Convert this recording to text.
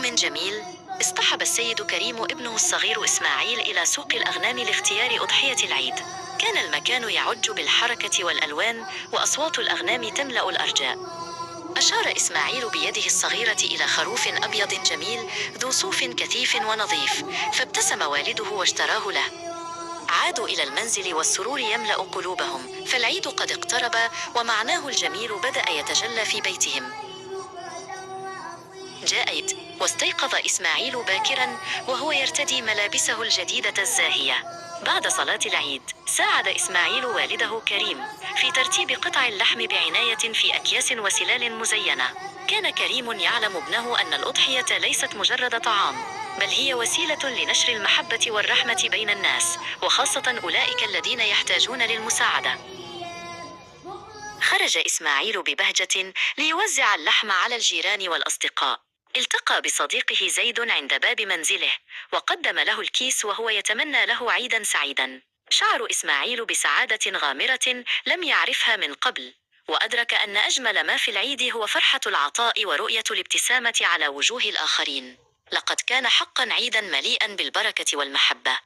يوم جميل، اصطحب السيد كريم ابنه الصغير إسماعيل إلى سوق الأغنام لاختيار أضحية العيد. كان المكان يعج بالحركة والألوان، وأصوات الأغنام تملأ الأرجاء. أشار إسماعيل بيده الصغيرة إلى خروف أبيض جميل ذو صوف كثيف ونظيف، فابتسم والده واشتراه له. عادوا إلى المنزل والسرور يملأ قلوبهم، فالعيد قد اقترب ومعناه الجميل بدأ يتجلى في بيتهم. جاء عيد، واستيقظ إسماعيل باكرا وهو يرتدي ملابسه الجديدة الزاهية. بعد صلاة العيد ساعد إسماعيل والده كريم في ترتيب قطع اللحم بعناية في أكياس وسلال مزينة. كان كريم يعلم ابنه أن الأضحية ليست مجرد طعام، بل هي وسيلة لنشر المحبة والرحمة بين الناس، وخاصة أولئك الذين يحتاجون للمساعدة. خرج إسماعيل ببهجة ليوزع اللحم على الجيران والأصدقاء. التقى بصديقه زيد عند باب منزله، وقدم له الكيس وهو يتمنى له عيدا سعيدا. شعر إسماعيل بسعادة غامرة لم يعرفها من قبل، وأدرك أن أجمل ما في العيد هو فرحة العطاء ورؤية الابتسامة على وجوه الآخرين. لقد كان حقا عيدا مليئا بالبركة والمحبة.